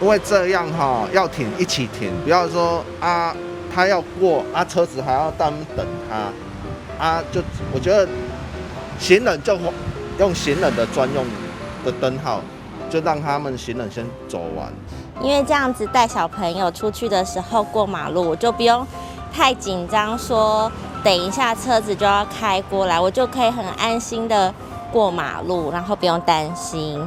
因為這樣哈，要停一起停，不要說啊，他要過啊，車子還要等等他啊，就我覺得行人就用行人的專用的燈號，就讓他們行人先走完。因為這樣子帶小朋友出去的時候過馬路，我就不用太緊張，說等一下車子就要開過來，我就可以很安心的過馬路，然後不用擔心。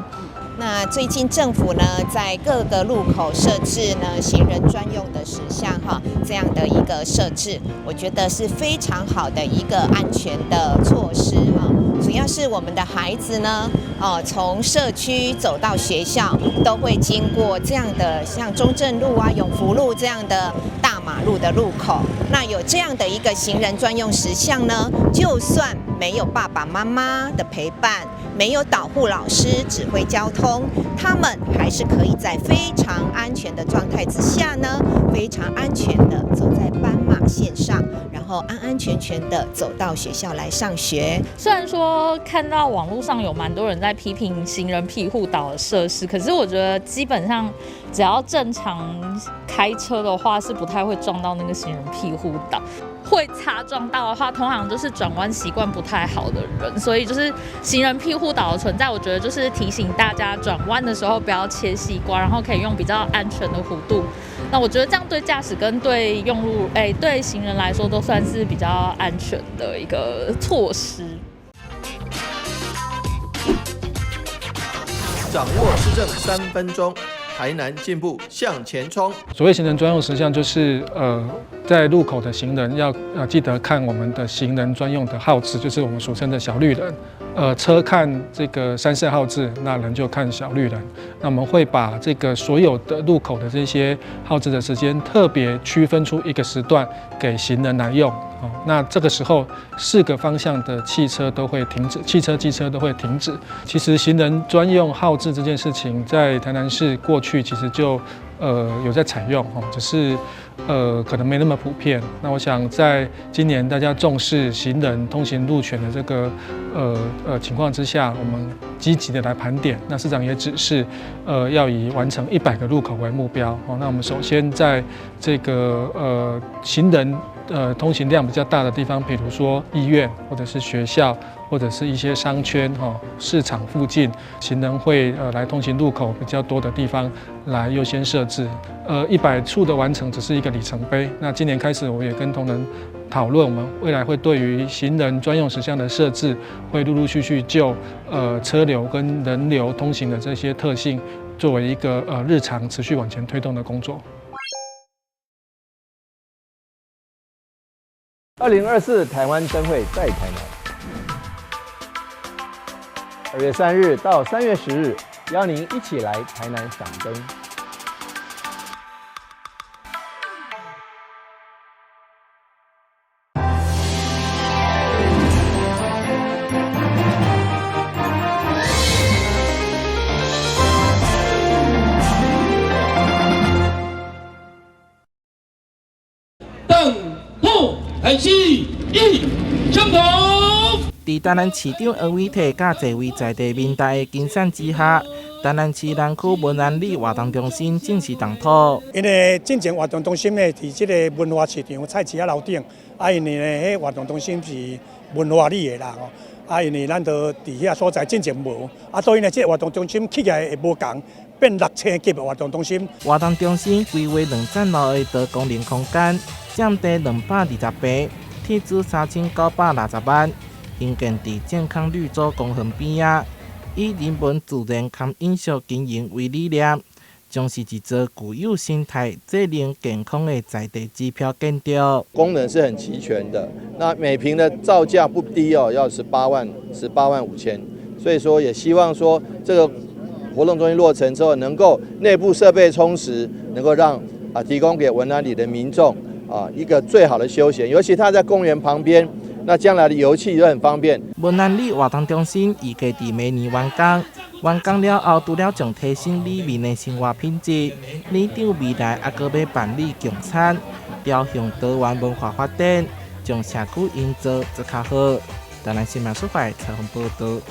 那最近政府呢，在各個路口設置呢行人專用的石像哈，這樣的一個設置，我覺得是非常好的一個安全的措施哈。主要是我們的孩子呢，哦，從社區走到學校，都會經過這樣的像中正路啊、永福路這樣的大馬路的路口。那有這樣的一個行人專用石像呢，就算沒有爸爸媽媽的陪伴，沒有導護老師指揮交通，他們還是可以在非常安全的狀態之下呢，非常安全的走在斑馬線上，然後安安全全的走到學校來上學。雖然說看到網絡上有蠻多人在批評行人庇護島的設施，可是我覺得基本上只要正常開車的話，是不太會撞到那個行人庇護島。會擦撞到的話，通常就是轉彎習慣不太好的人，所以就是行人庇護島的存在，我覺得就是提醒大家轉彎的時候不要切西瓜，然後可以用比較安全的弧度。那我覺得這樣對駕駛跟對用路，對行人來說都算是比較安全的一個措施。掌握市政3分鐘，台南進步向前衝。所謂行人專用石像，就是在路口的行人要記得看我們的行人專用的號誌，就是我們俗稱的小綠人。車看這個三色號誌，那人就看小綠人。那我們會把這個所有的路口的這些號誌的時間，特別區分出一個時段給行人來用。哦，那這個時候四個方向的汽車都會停止，汽車、機車都會停止。其實行人專用號誌這件事情，在台南市過去其實就有在採用，哦，只是可能沒那麼普遍。那我想在今年大家重視行人通行路權的這個情況之下，我們積極的來盤點。那市長也指示，要以完成100個路口為目標。哦，那我們首先在這個行人通行量比較大的地方，比如說醫院或者是學校，或者是一些商圈、哈市場附近，行人會來通行路口比較多的地方來優先設置。100處的完成只是一個里程碑。那今年開始，我也跟同仁討論，我們未來會對於行人專用石像的設置，會陸陸續續就車流跟人流通行的這些特性，作為一個日常持續往前推動的工作。2024台灣燈會在台南，2月3日到3月10日，邀您一起來台南賞燈。燈兔開始，一，相同。佇台南市長黃偉哲佮濟位在地民代的競選之下，台南市南區文安里活動中心正式動土。因為進前活動中心呢，佇這個文化市場菜市仔樓頂，啊，因為呢，彼活動中心是文化里的啦吼，啊，因為咱都佇遐所在進前無，啊，所以呢，這個活動中心起來會無仝，變6星級的活動中心。活動中心規劃兩層樓的多功能空間，佔地220坪，斥資3960萬，興建佇健康綠洲公園邊仔，以人文自然兼飲食經營為理念，將是一座具有生態、節能、健康的在地指標建築。功能是很齊全的，那每坪的造價不低哦，要十八萬、18.5萬，所以說也希望說這個活動中心落成之後，能夠內部設備充實，能夠讓提供給文安里的民眾一個最好的休閒，尤其它在公園旁邊，那將來的遊憩也很方便。文安里活動中心預計佇明年完工，完工了後，除了將提升里面的生活品質，里長未來猶閣欲辦理共餐，朝向多元文化發展，將社區營造做較好。台南新聞出發採訪報道。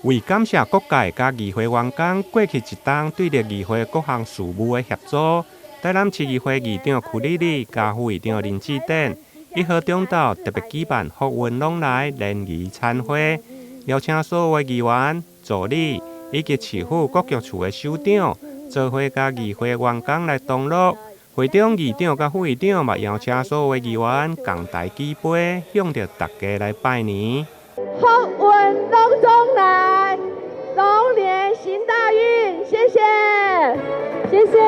為感謝各界佮議會員工過去一冬對著議會各項事務的協助，台南市議會議長屈里里佮副議長林智典1號中晝特別舉辦福運攏來聯誼餐會，邀請所有的議員、助理以及市府各局處的首長，做伙佮議會員工來同樂。會中議長佮副議長嘛邀請所有的議員仝台舉杯，向著大家來拜年。福運攏總來，龍年行大運，謝謝，謝謝。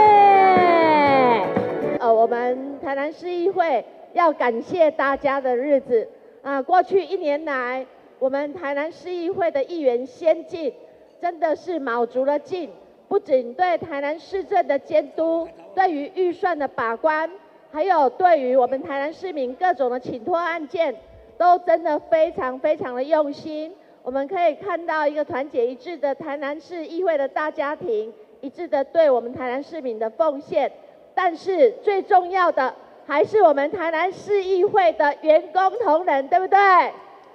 我們台南市議會要感謝大家的日子啊！過去一年來，我們台南市議會的議員先進，真的是卯足了勁，不僅對台南市政的監督，對於預算的把關，還有對於我們台南市民各種的請託案件，都真的非常非常的用心。我們可以看到一個團結一致的台南市議會的大家庭，一致的對我們台南市民的奉獻。但是最重要的還是我們台南市議會的員工同仁，對不對？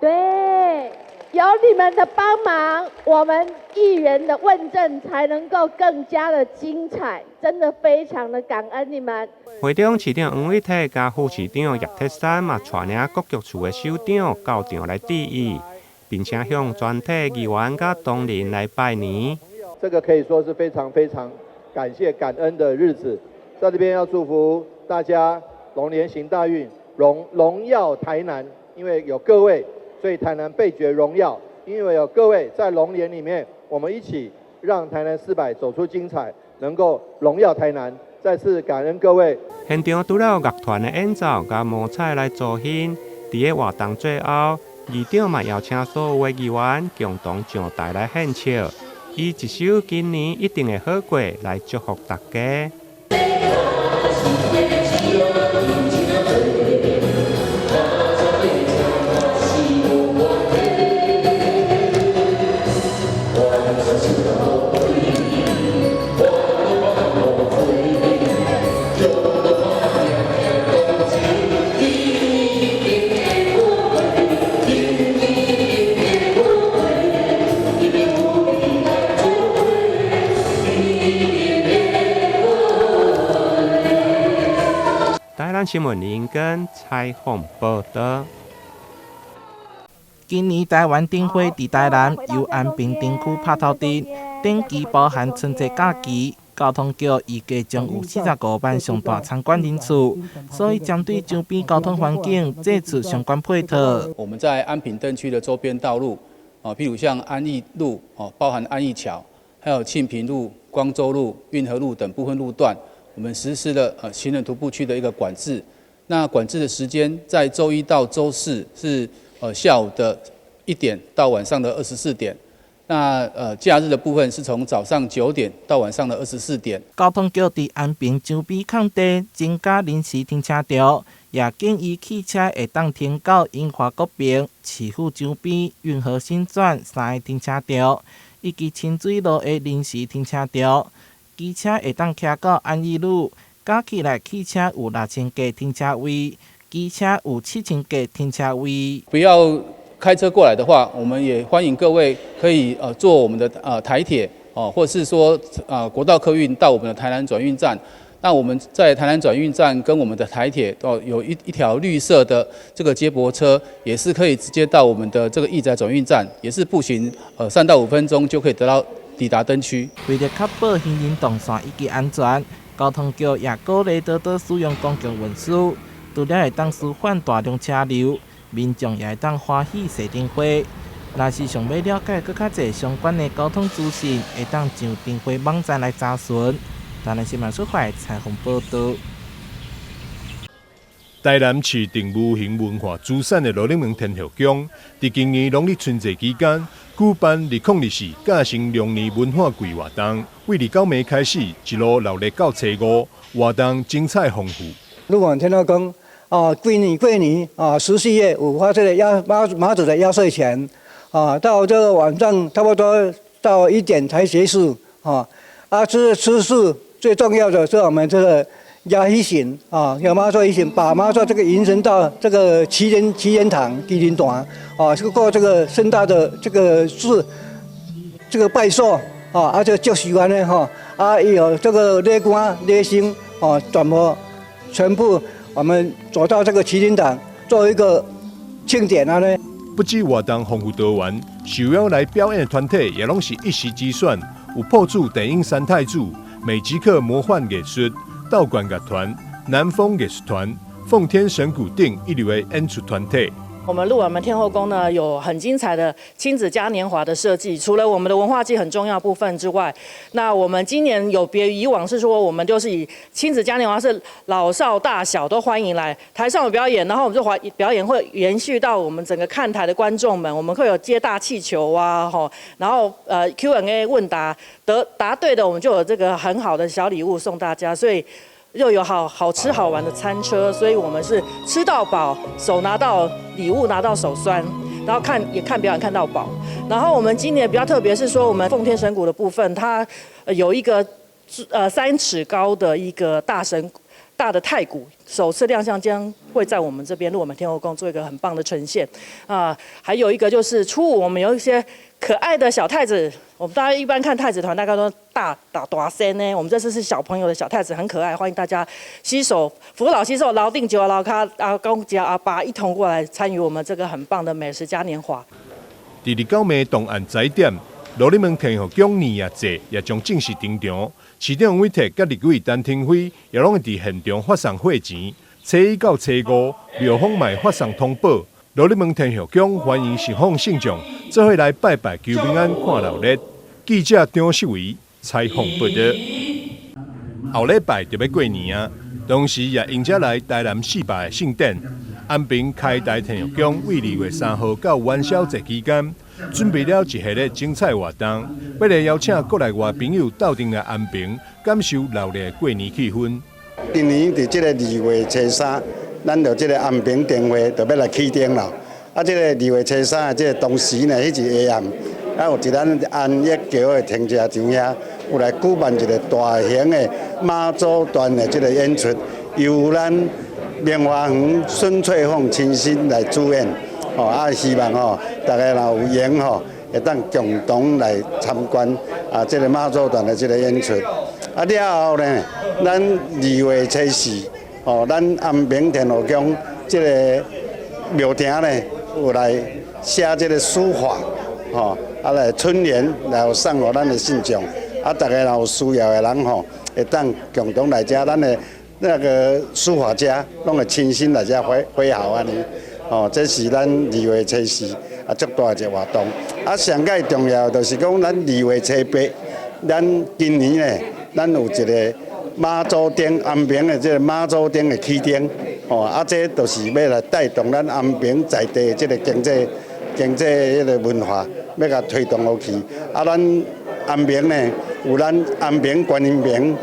對，有你們的幫忙，我們議員的問政才能夠更加的精彩。真的非常的感恩你們。會中市長黃偉哲佮副市長葉鐵珊嘛，帶領各局處的首長到場來致意，並且向全體議員佮同仁來拜年。這個可以說是非常非常感謝感恩的日子，在這邊要祝福大家龍年行大運，榮耀台南。因為有各位，所以台南倍覺榮耀。因為有各位在龍年裡面，我們一起讓台南400走出精彩，能夠榮耀台南。再次感恩各位。現場除了樂團的演奏佮摸彩來助興，佇个活動最後，議長嘛邀請所有的議員共同上台來獻笑，以一首今年一定會好過來祝福大家。台南新聞林根採訪報導。今年台灣燈會佇台南由安平燈區拍頭陣，展期包含春節假期。交通局預計將有45萬上大參觀人次，所以針對周邊交通環境做出相關配套。我們在安平燈區的周邊道路，譬如像安義路，包含安義橋，還有慶平路、光州路、運河路等部分路段，我們實施了行人徒步區的一個管制。那管制的時間在週一到週四是下午的1點到晚上的24點。那假日的部分是從早上9點到晚上的24點。交通局佇安平周邊空地增加臨時停車場，也建議汽車會當停到榮華國邊、市府周邊、運河新轉三个停車場，以及清水路的臨時停車場。機車會當騎到安義路，加起來汽車有6000個停車位，機車有7000個停車位。不要開車過來的話，我們也歡迎各位可以坐我們的台鐵哦，或者是說國道客運到我們的台南轉運站。那我們在台南轉運站跟我們的台鐵哦有一條綠色的這個接駁車，也是可以直接到我們的這個義載轉運站，也是步行3到5分鐘就可以得到抵達燈區。為了確保行人動線以及安全，交通局也鼓勵多多使用公共運輸，除了會當舒緩大量車流，民眾也會當歡喜踅燈會。若是想欲了解閣較濟相關的交通資訊，會當上燈會網站來查詢。台南新聞出發採訪報導。台南市定無形文化資產的羅禮門天后宮，佇今年農曆春節期間舉辦2024嘉興龍年文化季活動，對29暝開始，一路鬧熱到初五，活動精彩豐富。鹿港天后宮啊，過年過年啊，14月有發這個壓媽祖的壓歲錢啊，到這個晚上差不多到1點才結束啊。啊，吃素最重要的是我們這個壓魚神啊，要媽祖魚神，把媽祖這個迎神到這個祈年堂祈年壇啊，是過這個盛大的這個事這個拜壽，吼，啊，這個祝壽按呢，吼，啊，伊有這個禮官禮生，哦，全部全部我們走到這個麒麟堂做一個慶典按呢。不止活動豐富多元，受邀來表演的團體也攏是一時之選，有朴柱電影三太子、美吉克魔幻藝術、道館樂團、南風藝術團、奉天神鼓等一流的演出團體。我們鹿耳門天後宮呢，有很精彩的親子嘉年華的設計。除了我們的文化祭很重要部分之外，那我們今年有別於以往，是說我們就是以親子嘉年華是老少大小都歡迎來台上有表演，然後我們就歡表演會延續到我們整個看台的觀眾們，我們會有接大氣球啊，吼，然後Q&A 問答，得答對的我們就有這個很好的小禮物送大家，所以。又有好好吃好玩的餐車，所以我們是吃到飽，手拿到禮物拿到手酸，然後看也看表演看到飽。然後我們今年比較特別是說，我們奉天神鼓的部分，它有一個3尺高的一個大神大的太鼓，首次亮相將會在我們這邊鹿耳門天後宮做一個很棒的呈現。啊，還有一個就是初五，我們有一些可愛的小太子。我們大家一般看太子團，大概都大大大聲呢。我們這次是小朋友的小太子，很可愛，歡迎大家攜手扶老攜手，老頂酒老卡阿公家阿爸一同過來參與我們這個很棒的美食嘉年華。佇二九暝動案載點，鹿耳門天後宮年夜祭也將正式登場。市長委託佮立委陳亭妃也攏會佇現場發送貨錢。初一到初五，廟方嘛會發送通報。鹿耳門天後宮歡迎十方信眾做伙來拜拜求平安、看鬧熱。記者張世維採訪報導。後禮拜就欲過年啊，同時也迎接來台南四百的盛典。安平開台天后宮為2月3號到元宵節期間，準備了一系列精彩活動，欲來邀請國內外朋友鬥陣來安平，感受鬧熱的過年氣氛。今年佇這個2月初3，咱就這個安平燈會就欲來啟燈啦。啊，這個2月初3的這個當時呢，彼一下暗，啊有佇咱安益橋的停車場遐，有來舉辦一個大型的媽祖團的這個演出，由咱明華園孫翠鳳親身來主演。吼啊，希望吼大家若有緣吼，會當共同來參觀啊，這個媽祖團的這個演出。啊了後呢，咱2月初4，吼，咱安平天后宮這個廟埕呢，有來寫這個書法，吼，啊來春聯來送予咱的信眾，啊，大家若有需要的人吼，會當共同來遮，咱的那個書法家攏會親身來遮揮揮毫按呢，吼，這是咱2月初4啊，足大一個活動。啊，上蓋重要就是講，咱2月初8，咱今年呢，咱有一個媽祖燈，安平的這個媽祖燈的起燈，吼，啊，這就是欲來帶動咱安平在地的這個經濟、經濟彼個文化，欲共推動落去。啊，咱安平呢，有咱安平觀音廟、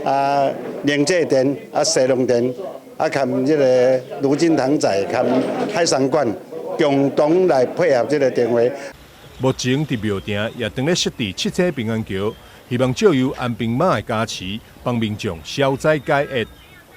啊靈濟殿、啊西龍殿、啊含這個盧金堂仔、含海山館，共同來配合這個燈會。目前佇廟埕也正咧設置七彩平安橋，希望藉由安平媽的加持，幫民眾消災解厄。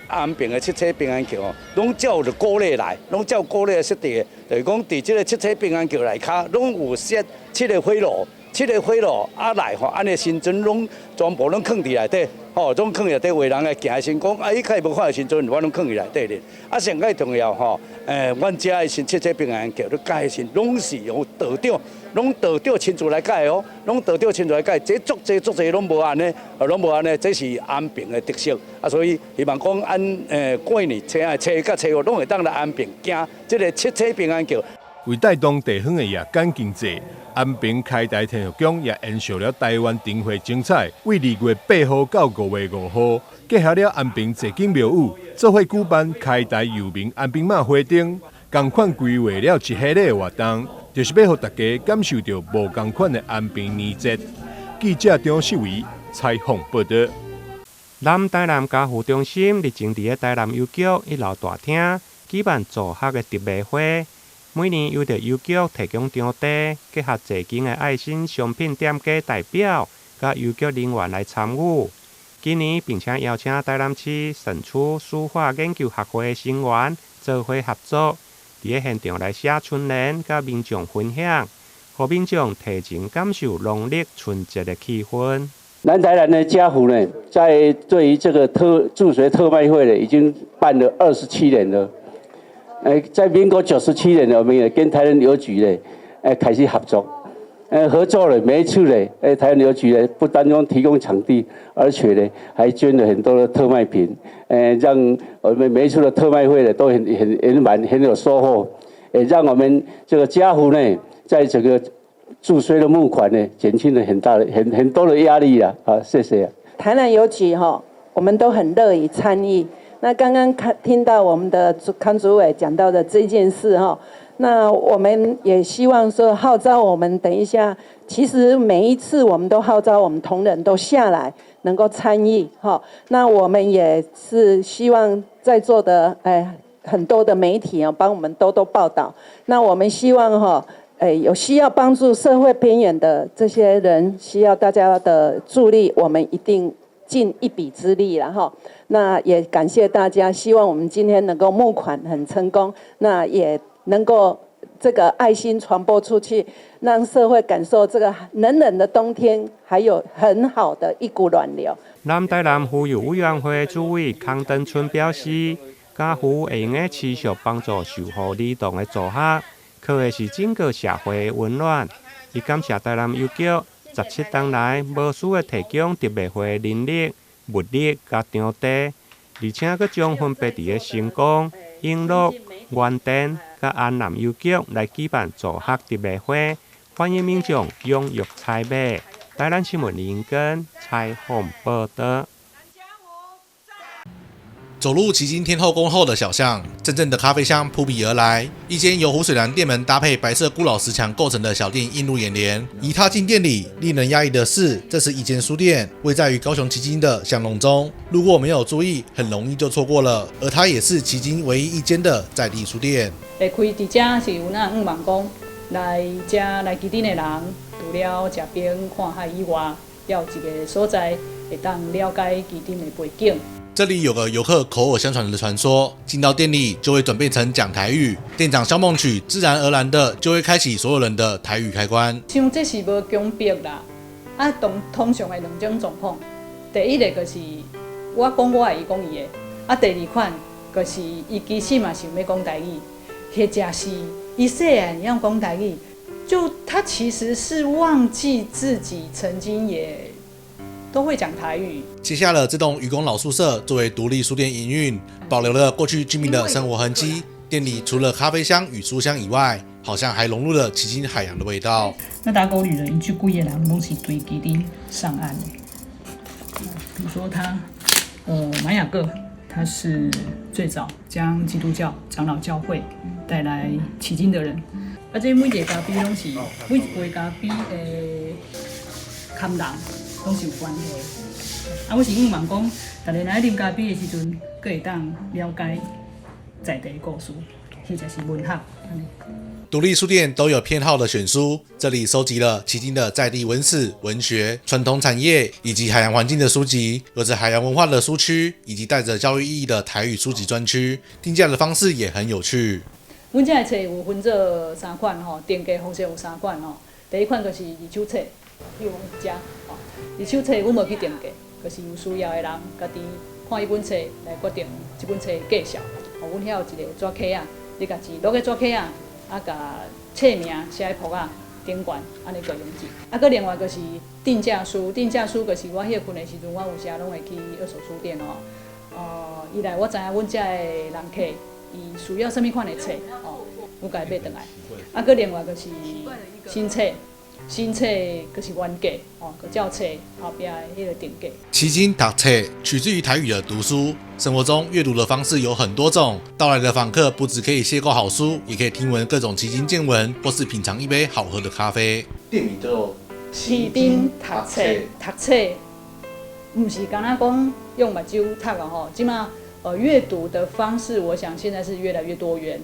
安平的七彩平安橋哦，攏照著古禮來，攏照古禮設置的，就是講佇這個七彩平安橋內跤，攏有設七個火爐，七個火爐啊內吼，按呢神尊攏全部攏囥佇內底，吼，攏囥內底，有的人來行的時講，啊，伊較無看著神尊，我攏囥佇內底咧。啊，上蓋重要吼，阮遮的神七彩平安橋咧蓋的時，攏是由道長，攏道長親自來蓋哦，攏道長親自來蓋，這足濟足濟攏無按呢，攏無按呢，這是安平的特色。啊，所以希望講按過年初仔初一佮初五攏會當來安平行這個七彩平安橋。為帶動地方的夜間經濟，安平開台天后宮也延續了台灣燈會精彩，為2月8號到5月5號，結合了安平濟景廟宇，做伙舉辦開台遊民安平媽花燈，仝款規劃了一系列的活動，就是欲予大家感受著無仝款的安平年節。記者張世維採訪報導。南台南家扶中心日前佇咧台南郵局一樓大廳舉辦助學的特賣會，每年由著郵局提供場地，結合濟間的愛心商品店家代表，佮郵局人員來參與。今年並且邀請台南市沈厝書法研究學會的成員做伙合作，佇咧現場來寫春聯，佮民眾分享。予民眾提前感受農曆春節的氣氛。南台南的家扶呢，在對於這個特助學特賣會呢，已經辦了27年了。在民國97年，我們也跟台南郵局呢，開始合作。合作了每一次呢，台南郵局呢，不單光提供場地，而且呢，還捐了很多的特賣品，讓我們每一次的特賣會呢，都很圓滿，很有收穫。讓我們這個家扶呢，在這個助學的募款呢，減輕了很大的很多的壓力啊！好，謝謝。台南郵局哈，我們都很樂意參與。那剛剛看聽到我們的康主委講到的這件事哈，那我們也希望說號召我們等一下，其實每一次我們都號召我們同仁都下來能夠參與哈。那我們也是希望在座的很多的媒體啊，幫我們多多報道。那我們希望哈，有需要幫助社會邊緣的這些人，需要大家的助力，我們一定盡一臂之力了哈。那也感謝大家，希望我們今天能夠募款很成功，那也能夠這個愛心傳播出去，讓社會感受這個冷冷的冬天還有很好的一股暖流。南台南婦幼委員會主委康登春表示，家扶會用得持續幫助受護兒童的助學，靠的是整個社會的溫暖。伊感謝台南郵局17冬來無私的提供特賣會人力、物力佮場地，而且閣將分別佇个成功、永樂、原電佮安南郵局來舉辦助學特賣會，歡迎民眾踴躍採買。台南新聞林根採訪報導。走入旗津天後宮後的小巷，陣陣的咖啡香撲鼻而來。一間由湖水藍店門搭配白色古老石牆構成的小店映入眼簾。一踏進店裡，令人訝異的是，這是一間書店，位在於高雄旗津的巷弄中。如果沒有注意，很容易就錯過了。而它也是旗津唯一一間的在地書店。會開佇遮是有那向望講，來遮來旗津的人，除了食冰看海以外，猶有一個所在會當了解旗津的背景。這裡有個遊客口耳相傳的傳說，進到店裡就會轉變成講台語。店長蕭夢曲自然而然的就會開啟所有人的台語開關。像這是無強迫啦，啊，通常的兩種狀況，第一个就是我講我的，伊講伊的；啊，第二款就是伊其實嘛想欲講台語，或者是伊細漢會曉講台語，就他其實是忘記自己曾經也都會講台語。接下了這棟漁工老宿舍作為獨立書店營運，保留了過去居民的生活痕跡。店裡除了咖啡香與書香以外，好像還融入了旗津海洋的味道。那打狗旅人，𪜶這幾個人攏是對旗津上岸的。比如說他，馬雅各，他是最早將基督教長老教會帶來旗津的人。啊，這每一个咖啡攏是每一杯咖啡的看人攏是有關係。啊，我是向望講，逐家來啉咖啡的時陣，閣會當了解在地的故事，或者是文學。獨立書店都有偏好的選書，這裡收集了旗津的在地文史、文學、傳統產業以及海洋環境的書籍，有着海洋文化的書區，以及帶着教育意義的台語書籍專區。定價的方式也很有趣。阮遮的冊有分做三款吼，定價方式有三款吼。第一款就是二手冊，比如講遮吼，二手冊阮無去定價，就是有需要的人家己看彼本冊來決定這本冊的價數。吼，阮遐有一個紙盒仔，你共錢落去紙盒仔，啊，共冊名寫佇簿仔頂懸，按呢就用錢。啊，閣另外就是定價書，定價書就是我歇睏的時陣，我有時攏會去二手書店吼。伊來我知影阮遮的人客，伊需要啥物款的冊，吼，阮共伊買轉來。啊，閣另外就是新冊，新冊就是原價，吼，閣照冊後壁的彼個定價。旗津讀冊取自於台語的讀書，生活中閱讀的方式有很多種。到來的訪客不只可以邂逅好書，也可以聽聞各種旗津見聞，或是品嘗一杯好喝的咖啡。店名叫做旗津讀冊，讀冊，毋是干焦講用目睭讀啊吼，這馬閱讀的方式，我想現在是越來越多元。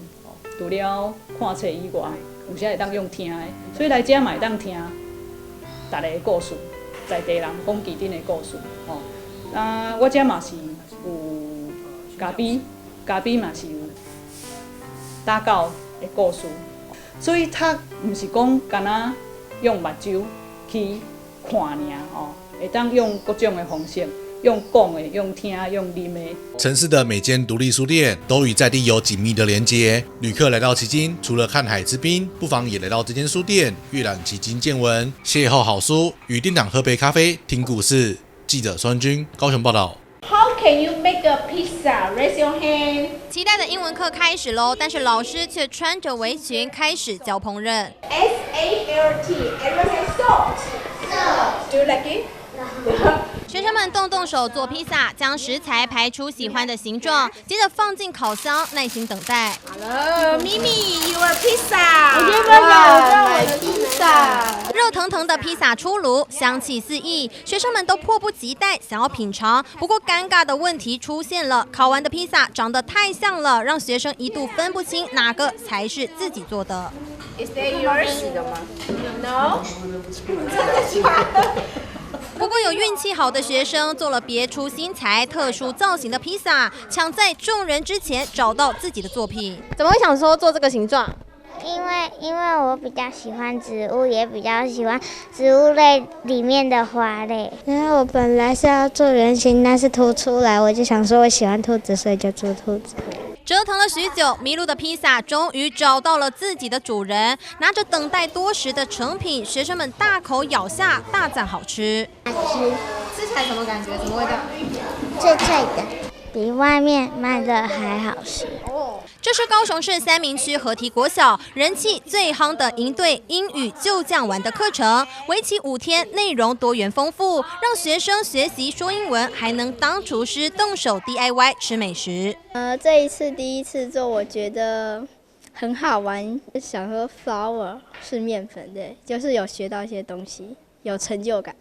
除了看冊以外，有時會當用聽的，所以來遮嘛會當聽逐个的故事，在地人講旗津的故事，吼。啊，我遮嘛是有咖啡，咖啡嘛是有打狗的故事，所以讀毋是講干焦用目睭去看爾吼，會當用各種的方式，用講的、用聽、用啉的。城市的每間獨立書店都與在地有緊密的連結。旅客來到旗津，除了看海之濱，不妨也來到這間書店閱覽旗津見聞，邂逅好書，與店長喝杯咖啡，聽故事。記者孫軍高雄報道。 How can you make a pizza? Raise your hand. 期待的英文課開始嘍，但是老師卻穿着圍裙開始教烹飪。 S A L T. Everyone say salt. Salt. Do you like it? 學生們動動手做披薩，將食材排出喜歡的形狀，接着放進烤箱，耐心等待。 Hello, Mimi, your pizza. 我披薩。熱騰騰的披薩出爐，香氣四溢，學生們都迫不及待想要品嘗。不過尷尬的問題出現了，烤完的披薩長得太像了，讓學生一度分不清哪個才是自己做的。 Is that yours? No. 真的假的？不過有運氣好的學生做了別出心裁、特殊造型的披薩，搶在眾人之前找到自己的作品。怎麼會想說做這個形狀？因為我比較喜歡植物，也比較喜歡植物類裡面的花類。因為我本來是要做圓形，但是凸出來，我就想說我喜歡兔子，所以就做兔子。折騰了許久，迷路的披薩終於找到了自己的主人。拿着等待多時的成品，學生們大口咬下，大讚好吃。好吃。吃起來什麼感覺？什麼味道？脆脆的，比外面賣的還好吃。這是高雄市三民區河堤國小人氣最夯的營隊英語就醬玩的課程，為期5天，內容多元豐富，讓學生學習說英文，還能當廚師動手 DIY 吃美食。這一次第一次做，我覺得很好玩，想說 flour 是麵粉，對，就是有學到一些東西，有成就感。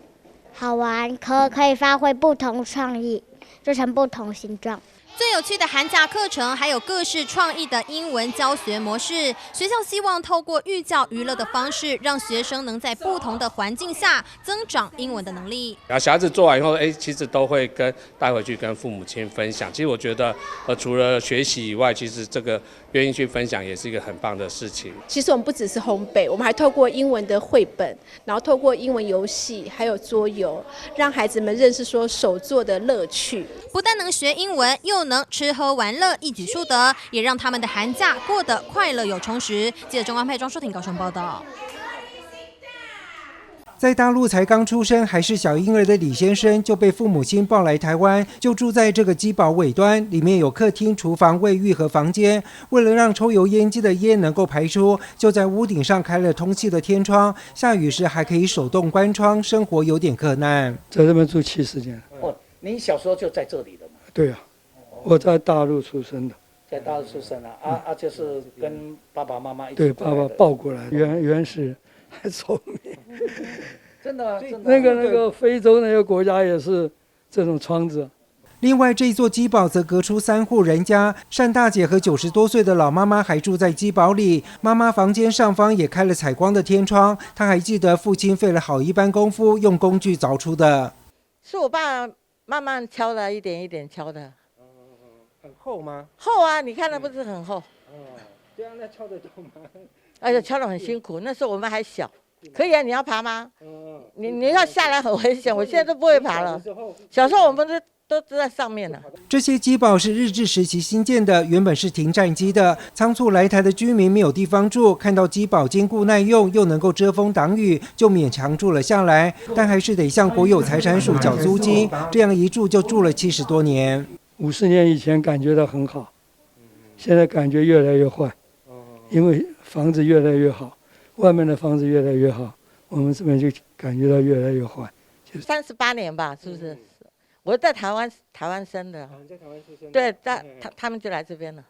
好玩，可以發揮不同創意，做成不同形狀。最有趣的寒假課程，還有各式創意的英文教學模式。學校希望透過寓教於樂的方式，讓學生能在不同的環境下增長英文的能力。然後小孩子做完以後，哎，其實都會跟帶回去跟父母親分享。其實我覺得，除了學習以外，其實這個願意去分享也是一個很棒的事情。其實我們不只是烘焙，我們還透過英文的繪本，然後透過英文遊戲，還有桌遊，讓孩子們認識說手作的樂趣。不但能學英文，又能吃喝玩樂，一舉數得，也讓他們的寒假過得快樂又充實。記者中央派莊淑婷高雄報道。在大陸才剛出生還是小嬰兒的李先生就被父母親抱來台灣，就住在這個機堡尾端，裡面有客廳、廚房、衛浴和房間。為了讓抽油煙機的煙能夠排出，就在屋頂上開了通氣的天窗，下雨時還可以手動關窗，生活有點困難。在這邊住70年。哦，你小時候就在這裡了嗎？對啊，我在大陸出生的。在大陸出生啊，就是跟爸爸媽媽一起。對，爸爸抱過來，原始還聰明。真的嗎？那個非洲那個國家也是這種窗子。另外，這座機堡則隔出3戶人家，單大姐和90多歲的老媽媽還住在機堡裡。媽媽房間上方也開了採光的天窗，她還記得父親費了好一番功夫，用工具鑿出的。是我爸慢慢敲的，一點一點敲的。很厚嗎？厚啊，你看那不是很厚。哦，這樣那敲得動嗎？哎呀，敲得很辛苦，那時候我們還小。可以啊，你要爬嗎？你要下來很危險，我現在都不會爬了。小時候我們都在上面呢。這些機堡是日治時期興建的，原本是停戰機的。倉促來台的居民沒有地方住，看到機堡堅固耐用，又能夠遮風擋雨，就勉強住了下來。但還是得向國有財產署繳租金，這樣一住就住了70多年。 50年以前感覺到很好，現在感覺越來越壞，因為房子越來越好，外面的房子越來越好，我們這邊就感覺到越來越壞。 38年吧，是不是？我在台灣生的。在台灣出生。對，在他們就來這邊了，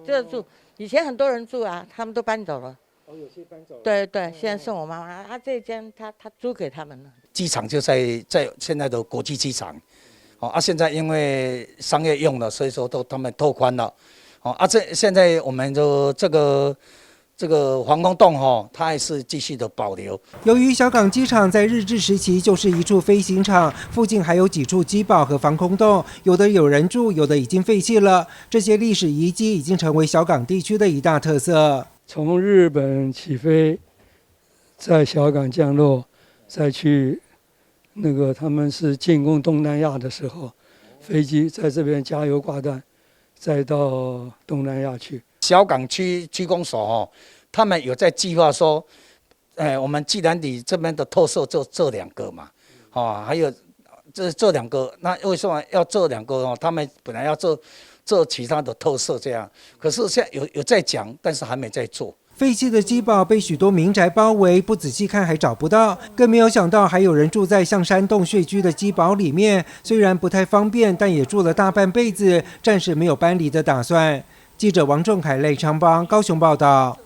就住。以前很多人住啊，他們都搬走了。哦，有些搬走了。對對，現在剩我媽媽，她這間她租給他們了。機場就在現在的國際機場，哦啊，現在因為商業用了，所以說都他們拓寬了，哦啊，這現在我們就這個防空洞哈，它還是繼續的保留。由於小港機場在日治時期就是一處飛行場，附近還有幾處機堡和防空洞，有的有人住，有的已經廢棄了。這些歷史遺跡已經成為小港地區的一大特色。從日本起飛在小港降落，再去那個他們是進攻東南亞的時候，飛機在這邊加油掛彈，再到東南亞去。小港區區公所哦，他們有在計劃說，我們既然你這邊的特色就這兩個嘛，哦，還有這兩個，那為什麼要這兩個哦？他們本來要做其他的特色這樣，可是現在有在講，但是還沒在做。廢棄的機堡被許多民宅包圍，不仔細看還找不到，更沒有想到還有人住在像山洞穴居的機堡裡面。雖然不太方便，但也住了大半輩子，暫時沒有搬離的打算。記者王仲凱、賴昌邦高雄報道。